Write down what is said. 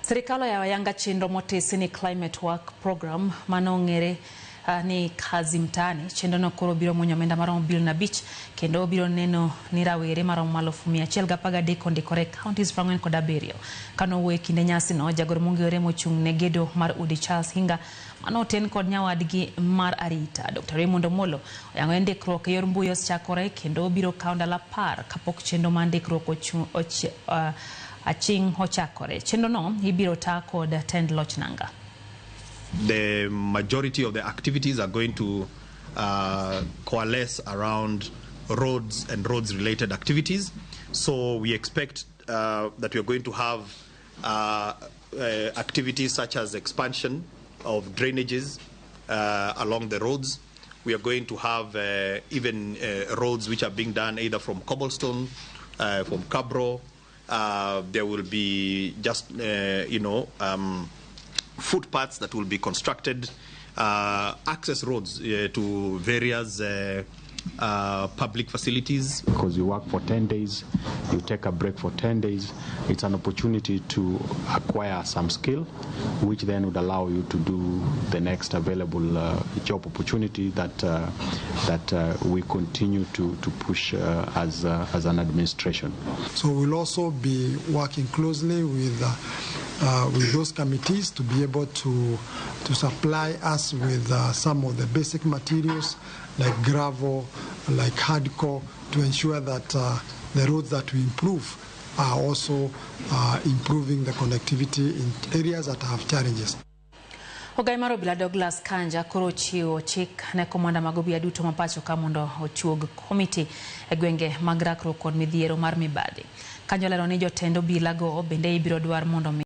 Sirikal oyawo ayanga chenro motisi ni Climate Work Program mano ong'ere ni Kazi Mtaani. Chenro no koro biro muonyo omenda maromo bilion 5 kendo biro neno ni rawere maromo 113,000 ondikore e counties 47. Kanowuoyo e kinde nyasi no, jagoro mong'ere mochung' ne gedo mar udi Charles Hinga mano oten kod nyawadgi mar arita Dr. Raymond Omolo oyango ni ndikruok e yor mbui osechakore kendo biro kawo ndalo 10 kapok chenro mar ndikruok aching' ochakore. Chenro no ibiro ta kod tend loch nanga. The majority of the activities are going to coalesce around roads and roads related activities. So we expect that we are going to have activities such as expansion of drainages along the roads. We are going to have even roads which are being done either from cobblestone, from cabro. There will be just footpaths that will be constructed, access roads to various public facilities. Because you work for 10 days, you take a break for 10 days. It's an opportunity to acquire some skill, which then would allow you to do the next available job opportunity that we continue to push as an administration. So we'll also be working closely with those committees to be able to supply us with some of the basic materials like gravel, like hardcore, to ensure that the roads that we improve are also improving the connectivity in areas that have challenges. Ogai mar obila Douglas Kanja koro ochiwo chik ne komanda mag obila duto ma pacho ka mondo ochuog komiti e gwenge mag rakruok kod midhiero mar mibadhi. Kanja olero ni jotend obila go bende ibiro dwar mondo mi